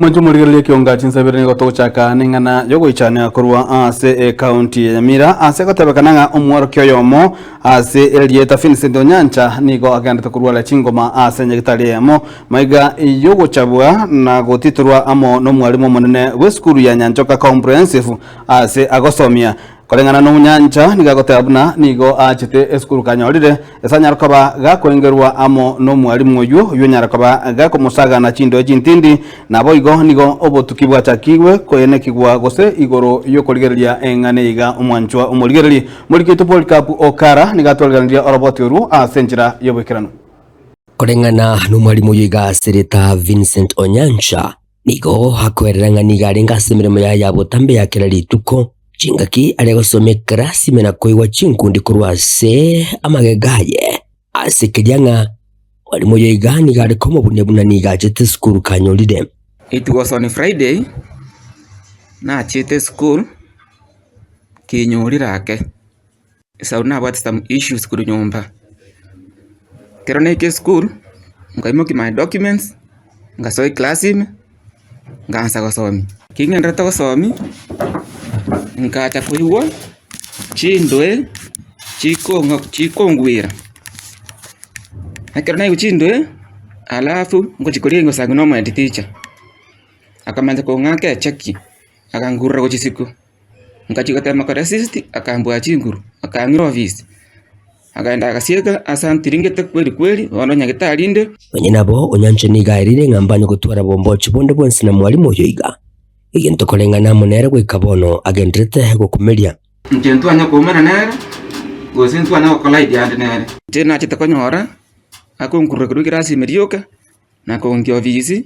Omonto omorigereria ekionga chinsabere nigo togochaka neng'ana yogoichania korwa ase ekaunti ya Nyamira ase gotebekana ng'a omworokia oyomo ase erieta Vincent Onyancha nigo agendete korwaria chingoma ase nyagitari eyemo maiga yogochabwa na gotitorwa amo nomwarimu omonene bw'esukuru ya Nyanchoka Comprehensive ase agosomia Koreng'ana n'Omonyancha nigo agoteba buna nigo aachete esukuru kanyorire, ase anyare koba gakoengerwa amo nomwalimu oyio, oyio onyare koba gakomosagana chindoe chintindi, naboigo nigo obotuki bwachakigwe koenekigwa gose igoro y'okorigereria eng'ana eye iga omwanchwa omorigereri. Moriki oito Polycarp Okara nigo atwariganirie oroboti orwo ase enchera y'oboikeranu. Koreng'ana nomwalimu oyio iga asereta Vincent Onyancha, Nigo akoerera ng'a nigo arenge ase emeremo yaye ya botambe ya kera rituko, chingaki are gosoma ekerasi ime na koigwa chinkundi korwa ase amagega aye. Ase keria ng'a mwalimu oyo iga nigo are komobunia buna nigo achete esukuru kanyorire. It was on Friday, nachete esukuru, kinyorire ake. Esau nabwate some issues korwa nyomba. Ekero naika esukuru, nkaimokia my documents, ngasoa eclass ime, nkaansa gosomia. Ekero ng'endererete gosomia, nkacha koigwa chindoe chikong'a chikongwera. Ekero naigwa chindoe, alafu ngochia koria ngosangi na omo headteacher, akamanya kong'aka echeki, akangurera gochia isiko. Ngachia gotema koresist, akambua chinguru, akang'ira ofisi, akaenda agasieka ase antiringete kweri kweri, bono nyagetari inde. Onye nabo, onyanche nigo aerire ng'a mbanye gotwara bombochi bonde bwensi na mwalimu oyo iga. Egento koreng'ana amo nere goika bono agenderete gokumeria. Inche ntwanya koumana nere, gose ntwanya gocollide ande nere. Inche nachete konyora, akonkurura korwa ekerasi ime rioka, na kongia ofisi.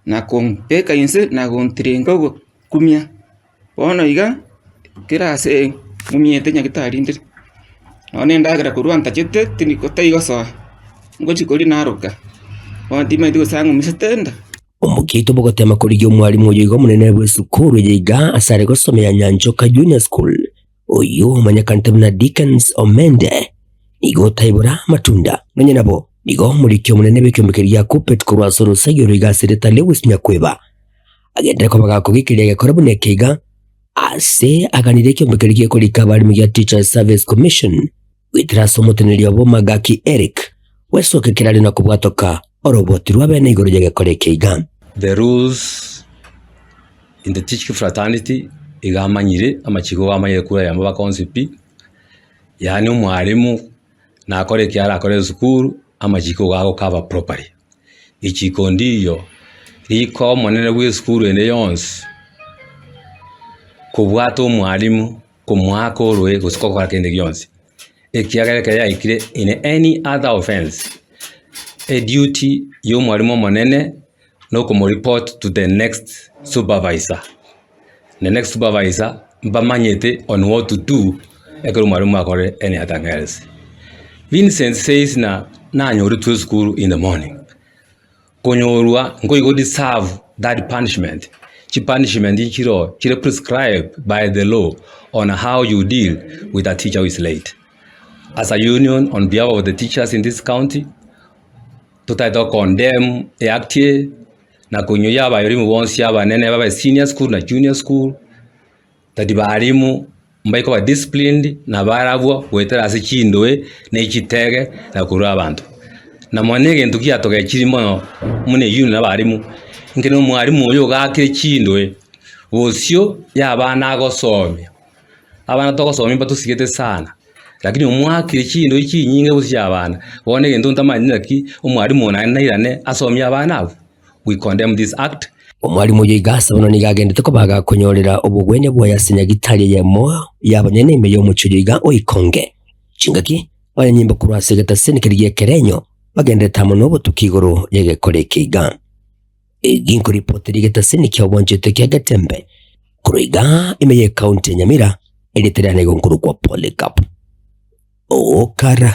na kombeka inse na gontiringa ogokumia. Bono iga, kera ase ng'umiete nyagetari ndire, nonya na endagera korwa ntachete tindi taigosoa, ngochia koria naroka, bono timanyeti gose ang'umisete enda. Omokia oito bogotema korigia omwalimu oyo iga omonene bw'esukuru eye iga ase are gosomea Nyanchoka Junior School, oyio omanyekanete buna Dickens Omende, nigo otaibora amatunda. Nonya nabo, nigo omoriki omonene bw'ekiombe keria gia Kuppet korwa ase orosegi oro iga asereta Lewis Nyakweba, agenderere koba gakogekeria egekora buna eke iga, ase aganirie ekiombe keria gekorika abaremi gia Teachers Service Commission goetera ase omoteneneri obo Magaki Eric, gwesokia kerari na kobwatoka oroboti rw'abene igoro y'egekora eke iga. The rules in the teaching fraternity iga amanyire amachiko iga amanyire kura yamo baka onsi pi, yaani omwalimu nakore eki arakore esukuru amachiko iga ago cover properly. Richiko ndiyo riko omonene bwa esukuru ende yonsi kobwata omwalimu komoaka oroe gose gokora kende gionsi, ekiagera ekero yaikire in any other offence, eduty ya omwalimu omonene na okomoreport to the next supervisor, the next supervisor mbamanyete on what to do ekero omwalimu akorire any other thing else. Vincent says ng'a nanyoretwe esukuru in the morning. Konyorwa nkoigo deserve that punishment, chipunishment nchiroo chire prescribed by the law on how you deal with a teacher who is late. As a union on behalf of the teachers in this county, totagete go condemn eact eye na konyoyia abayorimu bonsi abanene babe senior school na junior school. Tari barimu mbae koba disciplined na barabwo goetera ase chindoe ne chitege na korwa abanto. Na mono egento giatogechirie mono buna eyio na abarimu, inki na omwarimu oyo ogakire chindoe bosio ya abana agosomia, abana togosomia mbatosigete sana, lakini omwakire chindoe chinyinge bosio ya abana, bono egento ntamanyeti naki omwarimu oyo naende nairane asomie abana abwo. We condemn this act. Omwalimu oyo iga ase bono nigo agendete koba agakonyorera obogwenia bwaye ase nyagitari eyemo y'abanyene ime y'omochie oyo iga o Ikonge. Chingaki abanyanyimbo korwa ase egetaseni keria gi'ekerenyo bagenderete amo nobotuki igoro y'egekora eke iga. Egi nkoripoteri egetaseni kia obwanchete kia Getembe korwa iga ime y'ecounty ya Nyamira erieta riane igo nkorokwa Polycarp Okara.